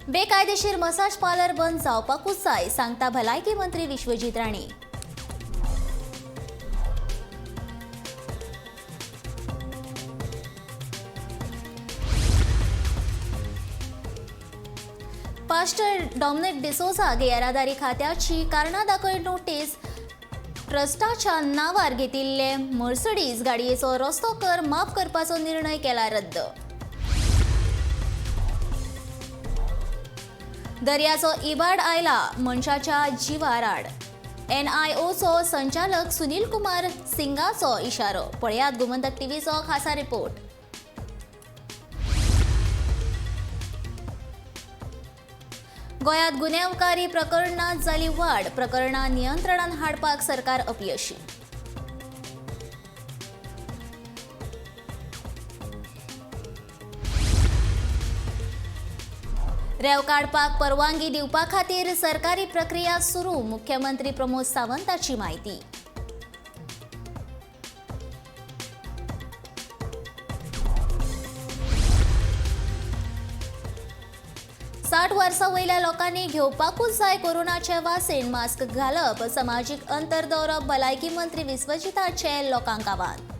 बेकायदेशीर massage parlour बंद जावपाकूच जाय, सांगता भलायकी मंत्री विश्वजीत राणे. पास्टर डॉमनिक डिसोझाक येरादारी खात्याची कारणां दाखय नोटीस. ट्रस्टाच्या नांवार घेतिल्ले मर्सडीज गाडयेचो रस्तो कर माफ करपाचो निर्णय केला रद्द. दर्याचो इबाड आयला मनशाच्या जिवार आड. एनआयओचो संचालक सुनील कुमार सिंगाचो इशारो. पळयात गोमंतक टीव्हीचो खासा रिपोर्ट. गोंयांत गुन्यांवकारी प्रकरणांत जाली वाड. प्रकरणां नियंत्रणात हाडपाक सरकार अपयशी. रेंव काडपाक परवानगी दिवपा खातीर सरकारी प्रक्रिया सुरू. मुख्यमंत्री प्रमोद सावंताची म्हायती. 60 वर्सां वयल्या लोकांनी घेवपाकूच जाय कोरोनाचें वासीन. मास्क घालप, समाजीक अंतर दवरप, भलायकी मंत्री विश्वजिताचें लोकांक आवाहन.